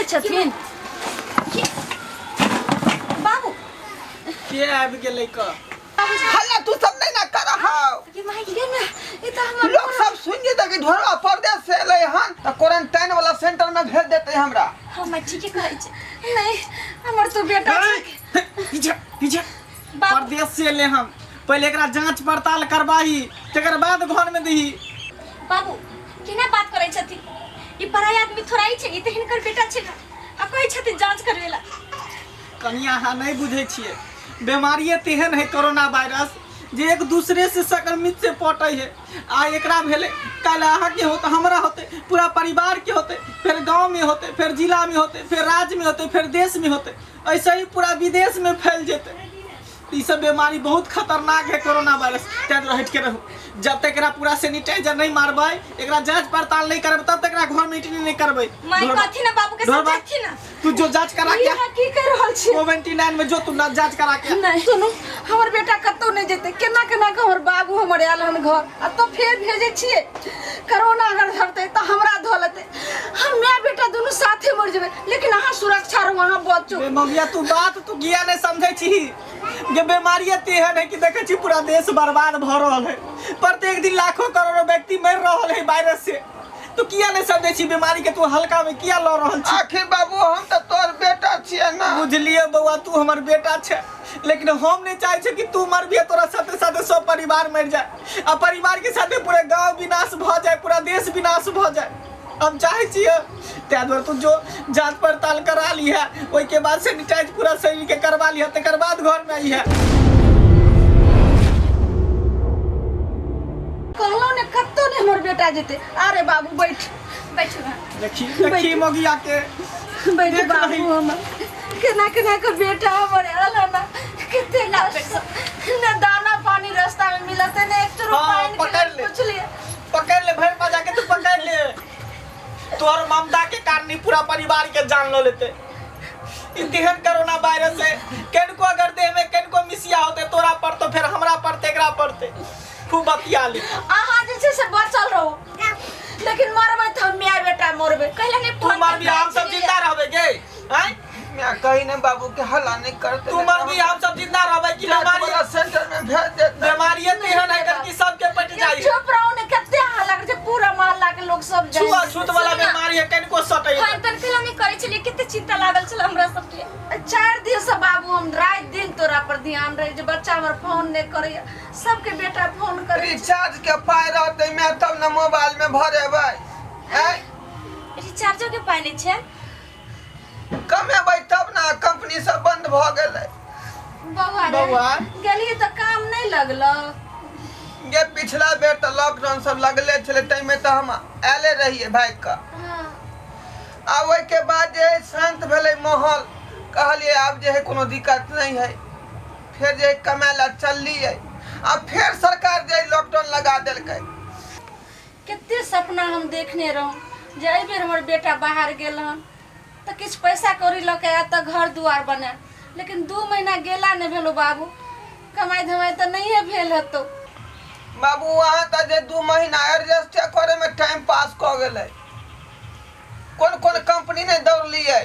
छथिन बाबू के आबि गेलै क हल्ला तू सब नहीं ना कर हौ ये माई गे ना ई त हमर लोग सब सुन जेतै कि ढोरवा परदेश से एलै हन तऽ क्वारंटाइन वाला सेंटर में भेज देतै हमरा हम ठीके कहै छै नहीं हमर तो बेटा छै। पीछे पीछे बाबू परदेश से एले हम पहिले एकरा जांच पड़ताल करबाही तकर बाद घर में दही बाबू केना बात करै छथिन ई पराया आदमी थोड़ा ही छै ई तऽ हिनकर बेटा छै ने आ कहै छथिन जांच करबेला कनिया अहाँ नहि बुझै छियै बीमारिए तेहन है कोरोना वायरस जे एक दूसरे से संक्रमित से पटै है आ एकरा भेलै काल्हि अहाँके होते हमरा होते पूरा परिवारके होते फेर गाँवमे होते फेर जिलामे होते फेर राज्यमे होते फेर देशमे होते ऐसे ही पूरा विदेशमे फैल जेतै ई सब बीमारी बहुत खतरनाक है कोरोना वायरस तैं दुआरे हटि के रहू जब तक एकरा पूरा सैनिटाइजर नहीं मारबै एकरा जांच पड़ताल नहीं करबै तब तक एकरा घर में एंट्री नहीं करबै माय कथी ना बाबू के ढोरबा। समझाथी ना तू जो जांच करा ई के अहाँ की कर रहल छी सेवेंटी नाइन में जो तू ना जांच करा के नहीं सुनू हमर बेटा कतौ नहीं जेतै केना केना के हमर बाबू हमर आयल हन घर आ तो फेर भेजै छियै कोरोना अगर धरतै तऽ हमरा धऽ लेतै हम माय बेटा दुनू साथे मरि जेबै लेकिन अहाँ सुरक्षा रहू अहाँ बचू बे मौगिया तू बात तू किया नहीं समझै छी जे बीमारी तेहन है कि देखै छी पूरा देश बर्बाद भऽ रहल है प्रत्येक दिन लाखों करोड़ों व्यक्ति मरि रहल है वायरस से तू किया नहीं समझै छी बीमारी के तू हल्का में किया लऽ रहल छी आखिर बाबू हम तऽ तोर बेटा छियै ना बुझलिए बौआ तू हमर बेटा छै लेकिन हम नहीं चाहे छी कि तू मरबिहे तोरा साथे साथे सब परिवार मरि जाए आ परिवार के साथे पूरे गांव विनाश भऽ जाए पूरा देश विनाश भऽ जाए हम चाहे छियै ताहि दुआरे तू जो जांच पड़ताल करा ली है ओहिके बाद सैनिटाइज पूरा शरीर के करवा ली है तकर बाद घर में आई है कहलहुँ ने कतौ नहि हमर बेटा जेतै अरे बाबू बैठ बैठू ना देखी देखी मगिया के बैठ देख बाबू रही। हमर केना केना के बेटा हमर आयल हन कते कष्ट ने दाना पानी रास्ता में मिलत ने एक चुरू हाँ, पानी के पकड़ ले। पुछलिए पकड़ ले भर मजा के तू पकड़ ले तोहर ममता के कारण ही पूरा परिवार के जान लो लेते ई तेहन कोरोना वायरस है केनको अगर देह में केनको मिसिया होते तोरा पर तो फिर हमरा पर तेकरा पड़ते खूब बतिया ले अहाँ जे छै से बचल रहू लेकिन मरबै तऽ हम माय बेटा मरबै कहला नहीं तू फोन मरबी हम सब जिंदा रहबे गे हैं मैं कही ने बाबू के हल्ला नहीं करते तू मरबी हम सब जिंदा रहबे कि बीमारी वाला सेंटर में भेज देते बीमारी तेहन है कि सबके पट जाई चुप रहू ने कते अहाँ लग छै पूरा मोहल्ला के लोग सब जाए छुआ छूत वाला बीमारी है कनको सटे फोन तन कहला नहीं करै छलियै कते चिंता लागल छल हमरा सबके 4 दिन से बाबू हम राति दिन तोरा पर ध्यान रहे जे बच्चा हमर फोन नहीं करैया सबके बेटा फोन करे रिचार्ज के पाय रहते मैं तब न मोबाइल में भरेबै आँय रिचार्जो के पाइ नहि छै कमेबै तब ने कंपनी सब बंद भऽ गेलै बौआ रे बौआ। गेलियै तऽ काम नहि लगलो ये पिछला बेर तऽ लॉकडाउन सब लगले छलै ताहिमे तऽ हम आयले रहियै भागि कऽ हाँ आ ओहिके बाद जे है शान्त भेलै माहौल कहलियै आब जे है कोनो दिक्कत नहि है फेर जे है कमाय लए चललियै आ फेर सरकार जे है लॉकडाउन लगा देलकै कते सपना हम देखने रहूँ जे एहिबेर हमर बेटा बाहर गेल हन तऽ किछु पैसा कौड़ी लऽ कऽ आयत तऽ घर दुआर बनायब लेकिन 2 महीना गेला नहि भेलो बाबू कमाइ धमाइ तऽ नहिए भेल हेतौ बाबू अहाँ तऽ जे 2 महीना एडजस्ट करैमे टाइम पास कऽ गेलै कोन कोन कंपनी नहि दौड़लियै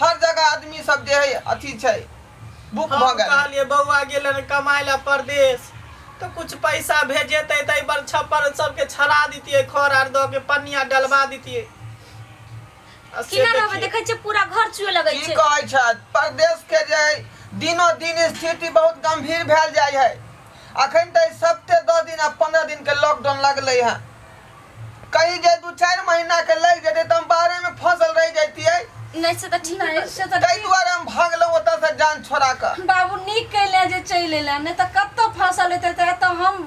हर जगह आदमी सब जे है अथी छै बुक भऽ हम गेल कहलियै बौआ गेलन कमाय ला परदेश तऽ कुछ पैसा भेजेतै तऽ एहि पर छप्पर सबके छड़ा दितियै खर आर दऽ के पन्निया डलवा दितियै आ से केना रहबै देखियै। देखै छियै पूरा घर चुए लगै की छै कहै छथि प्रदेश के जे है, दिनो दिन स्थिति बहुत गंभीर भेल जाइ है अखन तऽ सप्ते 10 दिन आ 15 दिन के लॉकडाउन लगलै हँ कहीं जे 2-4 महीना के लागि जेतै तऽ हम बाहरे में फसल रहि जैतियै नहि से तऽ ठीक नहि से तऽ ताहि दुआरे हम भागलहुँ ओतऽ से जान छोड़ा कऽ बाबू नीक कैले जे चलि एला नहि तऽ कतऽ फसल हेतै तऽ एतऽ हम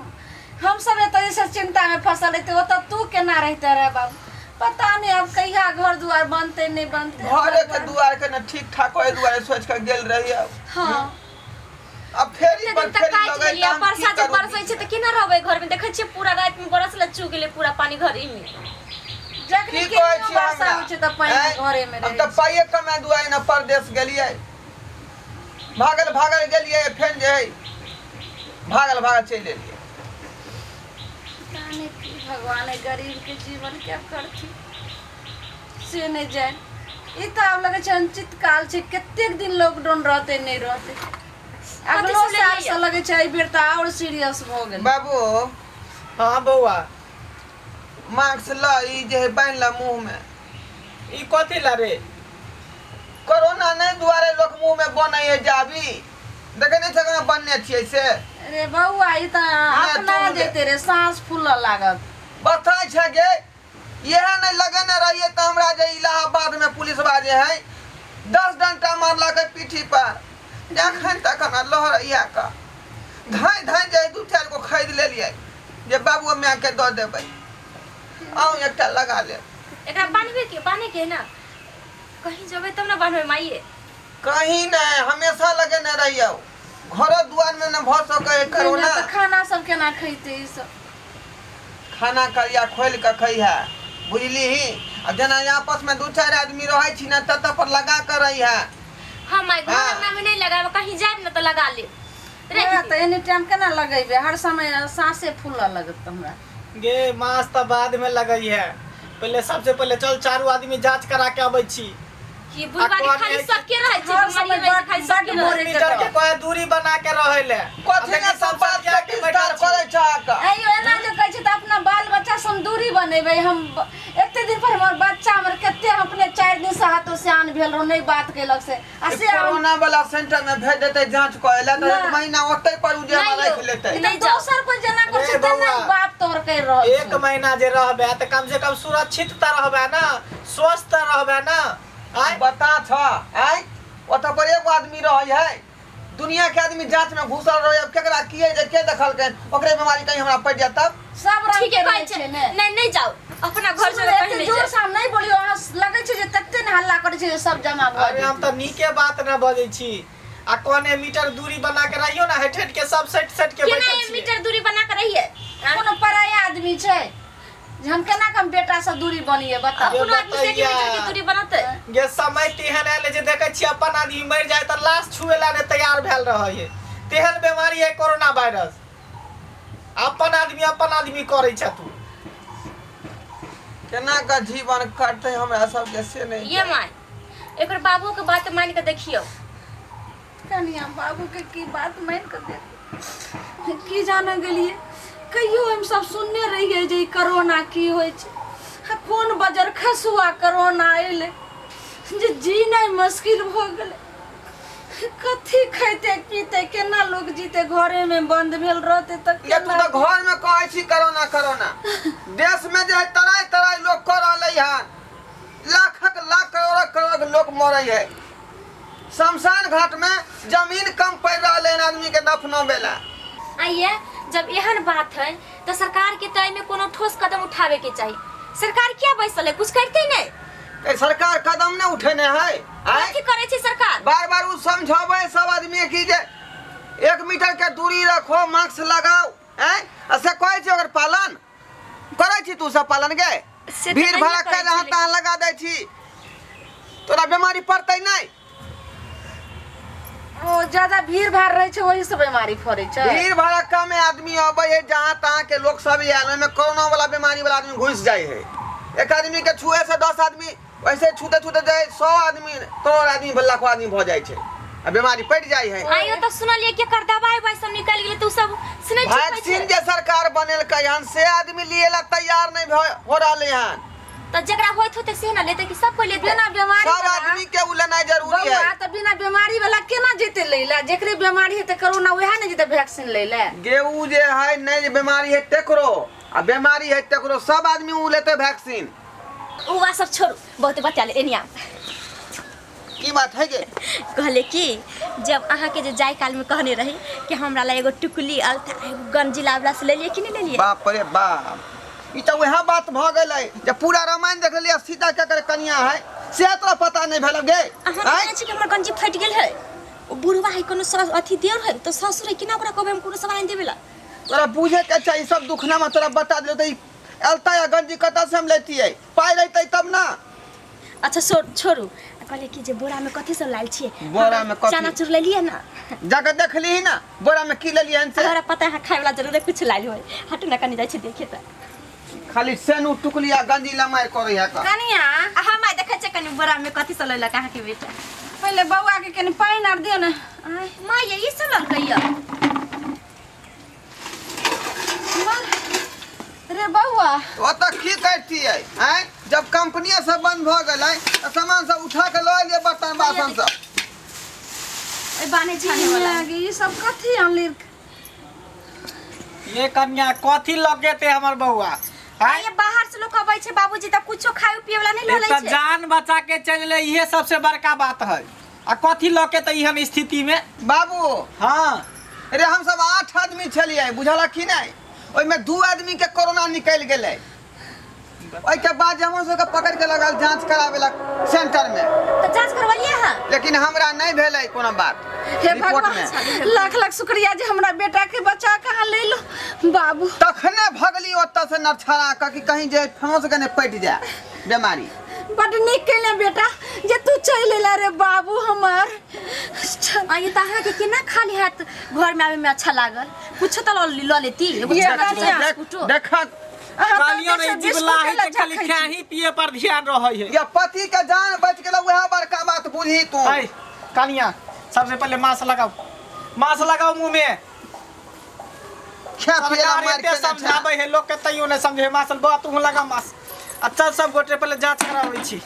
हमसब एतऽ जे चिंता में फसल हेतै ओतऽ तू केना रहिते रहे बाबू पता नहि आब कहिया घर दुआर बनतै नहि बनतै घरे के दुआर के ने ठीक ठाक ओहि दुआरे सोचि कऽ गेल रहियै हाँ अब फेरी कते पर दिन तक फेरी काटि लगै लेलियै तऽ हम की बरसा जे करू बरसै छै तऽ केना रहबै घरमे देखै छियै पूरा रातिमे बरस लए चू गेलै पूरा पानी घरेमे जखनी की कहै केहनो छी वर्षा हमरा होइ छै तऽ पानि आँय? घरे में हम रहै तऽ पाइए कमाए दुआरे ने परदेश गेलियै भागल भागल गेलियै फेर जे है भागल भागल चलि एलियै पता नहि की भगवान एहि गरीब के जीवन क्या करथिन से नहि जानि। ई तऽ आब लगै छै अनिश्चित काल छै कतेक दिन लॉकडाउन रहतै नहि रहतै अगलो सब साल लेलियै? से लगै छै एहि बेर तऽ आओर सीरियस भऽ गेल बाबू हाँ बौआ मास्क ल ई जे है बान्हि ल मुँह में ई कथी ला रे कोरोना नहि दुआरे लोक मुँह में बनै है जाबी देखे नहि छै केना बनने छियै से अरे बौआ ई तऽ अपना तू ले। जेतै रे साँस फूलऽ लागत बताय छै गे इएह नहि लगेने रहिए तऽ हमरा जे इलाहाबाद में पुलिसवा जे है 10 डंटा मारलक पीठी पर जखन तखन लहरैया का धाँइ धाँइ जे दू चारि गो खरीद लेलियै जे बाबू मायके दऽ देबै आउ एकटा लगा लेब एकरा बान्हबे के बान्हे के है ना कहीं जेबै तब ना बान्हबै माइये कहीं नहि हमेशा लगेने रहियौ घरो दुआर में न भऽ सकै है कोरोना तऽ खाना सब केना खैतै ई सब खाना करिया खोलि कऽ खैहे बुझलिही आ जेना आपस में दू चारि आदमी रहै छी ने तत पर लगा कऽ रहिहे हाँ माय घर हाँ। अंगना में नहीं लगाब कहीं जायब ना तो लगा ले वएह तऽ एनी टाइम केना लगेबै हर समय साँसे फूलऽ लगत हमरा गे मास तऽ बाद में लगै है पहले सबसे पहले चल चारू आदमी जांच करा के अबै छी कि बुढ़वा के आ खाली कहलियै सबके रहै छै हर बीमारी समय रहै छै बड- खाली बड सबके रहै मोरे छै। मीटर के कोई दूरी बना के रहे ले कथी ने सब बात के विस्तार करै छहक आइयो एना जे कहै छै तऽ अपना बाल बच्चा से हम दूरी बनेबै हम एते दिन पर हमर बच्चा हमर कते हम अपने 4 दिन से हाथो सियान भेल रहो नहि बात केलक से आ से हम कोरोना वाला सेंटर में भेज देते जांच करे ला तो ना। एक महीना ओतै पर उ जे नहीं राखि यौ। लेतै ई तऽ नहि जाउ। दोसर कोइ जेना करै छै रे तेना बौआ। बाप तोहर करि रहल एक छौ महीना जे रहबे तऽ कम से कम सुरक्षित तऽ रहबे ना स्वस्थ तऽ रहबे ना आय बता छ आय ओतऽ पर एगो आदमी रहै है दुनिया के आदमी जांच में घुसल रहे अब केकरा की है जे के देखलकै ओकरे बीमारी कहीं हमरा पड़ि जायत तब सब रंग ठीके के कहै रहै छै छै ने नहीं नहीं जाओ अपना घर सुनू, से कहीं एते नहीं जोर जाओ से हम नहि बोलियौ अहाँ लगै छै जे तते ने हल्ला करै छै जे सब जमा भऽ अरे हम जेतै तऽ नीके बात न बजै छी आ कोने मीटर दूरी बना के रहियो ना हटि हटि के सब सटि सटि के केना बैठल एक छियै मीटर दूरी बना के रहिए हाँ? कोनो पराया आदमी छै जे हम केना के हम बेटा से दूरी बनिए बताओ ये अपनो आदमी से एक बतैया। मीटर के दूरी बनतै गे समय तेहन आयल जे देखै छियै अपन आदमी मरि जाय तऽ लाश छुए ला नहि तैयार भेल रहै है तेहन बीमारी है कोरोना वायरस अपन आदमी अपन आदमी करै छै तू केना के जीवन कटतै हमरा सबके से नहीं ये माय एकर बाबू के बात मान के देखियो कनिया बाबू के की बात मान के देखू की जाने गेलिए कहियो हम सब सुनने रहिए जे ई कोरोना की होइ छै आ कोन बजर खसुआ कोरोना अयलै जे जीनाइ मुश्किल भऽ गेलै कथी खैते पीते केना लोक जीते घरे में बंद भेल रहते तऽ ये तू केना तऽ घर में कहै छी कोरोना कोरोना देश में जे है तराई तराई लोग कऽ रहलै हन लाखक लाख करोड़क करोड़क लोक मरै है शमशान घाट में जमीन कम पड़ रहलै हन आदमी के दफनाबै ला आइए जब एहन बात है तो सरकार के तो एहिमे कोनो ठोस कदम उठावे के चाही सरकार किया बैसल है कुछ करते नहीं ए, सरकार कदम ने उठेने है आँय? कथी करे छै सरकार बार बार उ समझाबै सब आदमी की जे 1 मीटर के दूरी रखो मास्क लगाओ हैं आ से कहै छी ओकर पालन करै छी तू सब पालन गे से तऽ भीड़ नहिए भड़क्का करै छी, जहाँ तहाँ लगा दै छी तोरा बीमारी पड़तै नहि ओ ज्यादा भीड़ भाड़ रहै छै ओही से बीमारी फड़ै छै भीड़ भड़क्का में आदमी अबै है जहाँ तहाँ के लोग सब आयल ओहिमे कोरोना वाला बीमारी वाला आदमी घुसि जाइ है एक आदमी के छुए से 10 आदमी वैसे छूते छूते जाइ 100 आदमी करोड़ आदमी लाखों आदमी भऽ जाइ छै आ बीमारी पड़ि जाइ है आइयो तो सुनलिए कि एकर दवाई उवाई सब निकल गेलै तऽ उ सब सुनै छी वैक्सीन जे सरकार बनेलकै हन से आदमी लिए ला तैयार नहीं हो रहलै हन तऽ जेकरा होइत होतै से ने लेतै कि सब कोइ लेतै बिना बीमारी सब वाला आदमी के उ लेनाइ जरूरी है बौआ तऽ बिना बीमारी वाला केना जेतै लै लए जेकरे बीमारी हेतै कोरोना वएह ने जेतै वैक्सीन लै लए गे उ जे है नहीं जे बीमारी है तेकरो आ बीमारी है तेकरो सब आदमी उ लेते वैक्सीन उ बात सब छोड़ू बहुत बतिया ले एनिया की बात है गे कहले कि जब अहाँके जे जाय काल में कहने रही कि हमरा ला एगो टुकली अलता एगो गंजी लावला से लेलिए कि नहीं लेलिए बाप रे बाप ई तऽ वएह बात भऽ गेलै जे पूरा रामायण देख लेलियै सीता केकर कनिया है से तोरा पता नहि भेल गे अहाँ आँय? कहै छी कि हमर गंजी फटि गेल है ओ बुढ़वा है कोनो अथी देर है तो ससुर है केना ओकरा कहबै हम कोनो सामान देबै ला तोरा बुझे के छै ई सब दुखनामा तोरा बता देलौ तऽ ई अलता या गंजी कतऽ से हम लेतियै पाइ रहितै तब ना अच्छा छोड़ू आ कहलियै कि जे बोरामे कथी सब लायल छियै बोरामे कथी? चनाचूर लेलियै ने जाके देखली ना बोरा में की लेलियै हन से हमरा पता है खाय वाला जरूर कुछ लायल होय हटू ना कनी जाइ छी देखे तऽ खाली सेनु टुकली आ गंजी लमाइ करै है का कनिया आ हम आइ देखै छियै कनी बोरा में कथी सब लैलक अहाँके बेटा। पहिले बौआ के कनि पानि आर दियौ ने। आय माँ ये ई सब ललकै यऽ। रे बौआ ओतऽ की करतियै आँय, जब कंपनिये सब बंद भऽ गेलै तऽ सामान सब उठा के लऽ एलियै, बर्तन बासन सब। ओहि बान्हे छाने वाला। ई सब कथी अनली? ये कन्या कथी लऽ के एतै हमर बौआ? आँय? ये बाहर से लोग अबै छै बाबूजी तऽ कुछो खाय पिए वाला नहीं लऽ एक लै तऽ छै। जान बचा के चलि एलै, इहे सबसे बड़का बात है। आ कथी लऽ के तऽ एहन स्थिति में? बाबू। हाँ। रे हम सब 8 आदमी छलियै, बुझलक कि नहि? ओहिमे 2 आदमी के कोरोना निकलि गेलै। ओहिके बाद जे हमर सबके पकड़ के लगल जांच करावे ला सेंटर में। तऽ जांच करवलियै अहाँ? लेकिन हमरा नहीं भेलै कोनो बात हे रिपोर्ट भगवान, में। लाख लाख शुक्रिया जे हमरा बेटा के बचा कहाँ ले लो बाबू। तखने भगली ओतऽ से नरछड़ा कऽ कि कहीं जे फंस के नहि पटि जाए बीमारी। बड नीक केले बेटा जे तू चलि एला रे बाबू हमर। आ ये तऽ अहाँके केना खाली हाथ घर में आवे में अच्छा लागल? कुछो तऽ लऽ लेती, एगो ये छोटा कनिया। छोटा बिस्कुटो। देखक अहाँ तऽ कहलियौ ने, ओतऽ से जिबला बिस्कुट है लऽ तऽ खाली झखै छी। खाही पिए पर ध्यान रहै है। या पति के जान बच गेलै वएह बड़का बात बुझी तू। ऐ कनिया सबसे पहले मास्क लगाओ, मास्क लगाओ मुंह में। खा पिए ला सरकार मार एते के समझाबै है लोग के तैयो नहीं समझे। मास्क बा तू लगा मास्क। आ चल सब गोटे पहले जांच कराबै छी।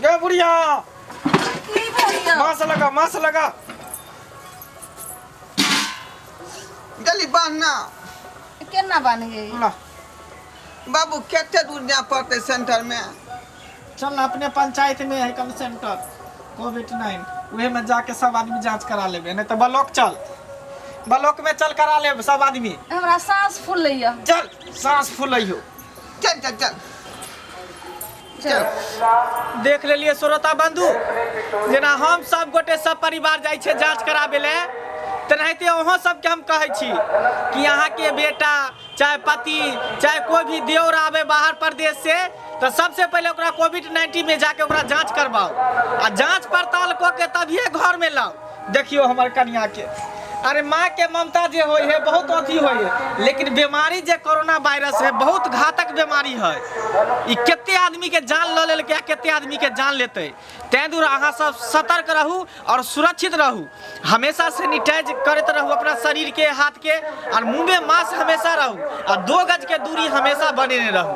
गे बुढ़िया की भेल यौ? मास्क लगा, मास्क लगा। जल्दी बान्ह। केना बान्हियै? ला। बाबू कते दूर जाय पड़तै सेंटर में? चल ना, अपने पंचायत में है कम सेंटर कोविड-19, उहे में जाके सब आदमी जांच करा लेबे, नहीं तो ब्लॉक चल, ब्लॉक में चल करा लेब सब आदमी। हमरा सांस फूलैया। चल सांस फूलै हो। चल चल चल चल। देख लेलिए श्रोता बंधु, जेना हम सब गोटे सब परिवार जाइ छै जांच कराबे ले, तेनाहिते अहाँ सबके हम कहै छी कि अहाँके बेटा चाहे पति चाहे कोई भी देवर आवे बाहर प्रदेश से तो सबसे पहले ओकरा कोविड-19 में जाके ओकरा जांच करवाओ आ जांच पड़ताल कऽ के तभिए घर में लाओ। देखियो हमर कन्या के, अरे माँ के ममता जे होय है बहुत अथी होय है, लेकिन बीमारी जे कोरोना वायरस है बहुत घातक बीमारी है। ई कते आदमी के जान लऽ लेलकै आ कते आदमी के जान लेतै। तैं दुआरे अहाँ सब सतर्क रहू और सुरक्षित रहू, हमेशा सैनिटाइज करैत रहू अपना शरीर के, हाथ के, और मुँह में मास्क हमेशा रहू आ 2 गज के दूरी हमेशा बनेने रहू।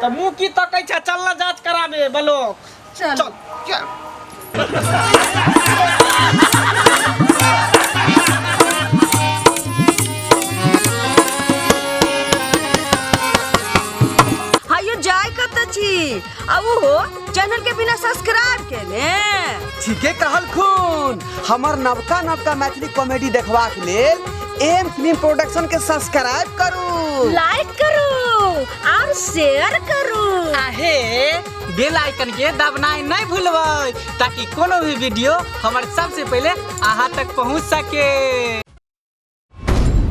तऽ मुँह की तकै छै, चल ना जांच कराबे ब्लॉक। चल चल चल। हायो जाय कत छी आ ओहो चैनल के बिना सब्सक्राइब केने? ठीके कहल खून, हमर नवका नवका मैथिली कॉमेडी देखबाक लेल एम फिल्म प्रोडक्शन के सब्सक्राइब करू, लाइक करू और शेयर करू। आहे बेल आइकन के दबनाइ नहीं भूलबै ताकि कोनो भी वीडियो हमर सबसे पहले अहाँ तक पहुँच सके।